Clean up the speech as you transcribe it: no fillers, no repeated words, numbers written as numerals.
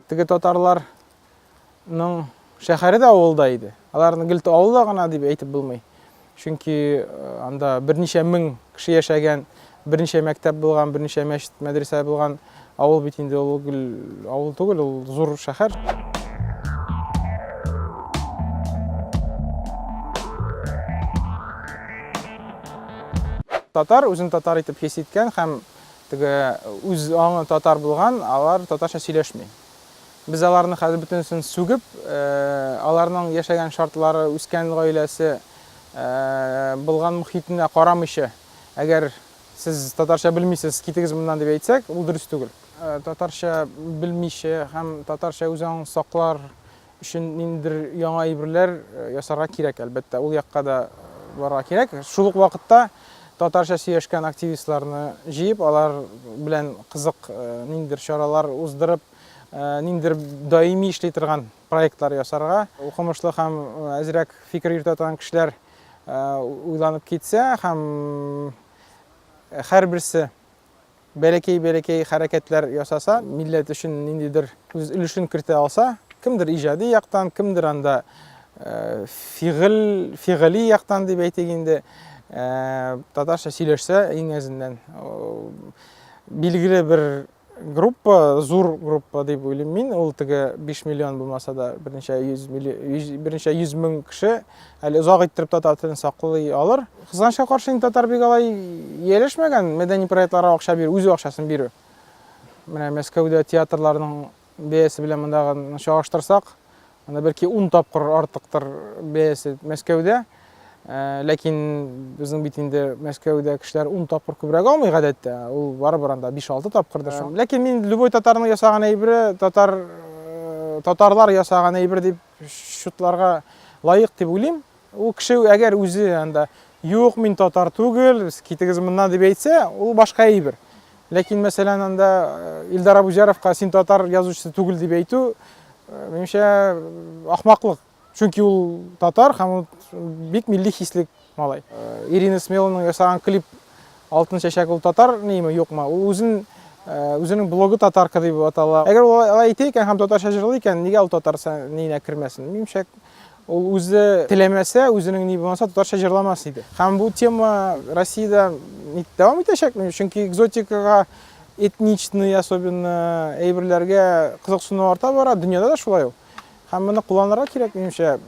Теге татарларның шәһәре дә авылда иде. Аларны гел авылда гына дип әйтеп булмый. Чөнки анда берничә мең кеше яшәгән, берничә мәктәп булган, берничә мәчет, мәдрәсә булган авыл бит инде ул гел авыл түгел, ул зур шәһәр. Татар үзен татар итеп хис иткән һәм теге үз аңы татар булган, алар татарча сөйләшми. Без аларны хәзер бөтенесен сүгеп, аларның яшәгән шартлары, үскән гаиләсе, булган мохитенә карамыйча, әгәр сез татарча белмисез, китегез моннан дип әйтсәк, ул дөрес түгел. Татарча белмичә һәм татарча үз аңын саклар өчен ниндидер яңа әйберләр ясарга кирәк, әлбәттә, ул якка да барырга кирәк. Шул ук вакытта татарча сөйләшкән активистларны җыеп, алар белән кызык ниндидер чаралар уздырып, ниндидер даими эшли торган проектлар ясарга. Укымышлы һәм әзрәк фикер йөртә торган кешеләр уйланып китсә һәм һәрберсе бәләкәй-бәләкәй хәрәкәтләр ясаса, милләт өчен ниндидер үз өлешен кертә алса, кемдер иҗади яктан, кемдер анда фигыль, фигыли яктан дип әйтик инде, татарча сөйләшсә, иң әзеннән билгеле бер группа, зур группа дип уйлыйм мин, ул теге 5 миллион булмаса да, берничә йөз берничә йөз мең кеше әле озак иттереп татар телен саклый алыр. Кызганычка каршы, инде татар бик алай ияләшмәгән мәдәни проектларга акча бирү, үз акчасын бирү. Менә Мәскәүдә театрларның бәясе белән мондагыны чагыштырсак, анда бәлки 10 тапкыр артыктыр бәясе Мәскәүдә. Ләкин безнең бит инде Мәскәүдә кешеләр 10 тапкыр күбрәк алмый гадәттә. Ул барыбер анда 5-6 тапкырдыр шул. Ләкин мин любой татарның ясаган әйбере татар татарлар ясаган әйбер дип счетларга лаек дип уйлыйм. Ул кеше әгәр үзе анда юк, мин татар түгел, китегез моннан дип әйтсә, ул башка әйбер. Ләкин, мәсәлән, анда Илдар Абузяровка син татар язучысы түгел дип әйтү, минемчә, ахмаклык. Чөнки ул татар һәм ул бик милли хисле малай. Ирина Смелованың ясаган клип Алтын чәчәк ул татар ниме, юкмы? Ул үзен үзенең блогы татарка дип атала. Әгәр ул алай әйтә икән һәм татарча җырлый икән, нигә ул татар ниенә кермәсен? Минемчә, ул үзе теләмәсә, үзенең ни булмаса, татарча җырламас иде. Һәм бу тема Россиядә дәвам итәчәк, чөнки экзотикага, этничный особенно әйберләргә кызыксыну арта бара, дөньяда да шулай ул. Һәм моны кулланырга кирәк, минемчә.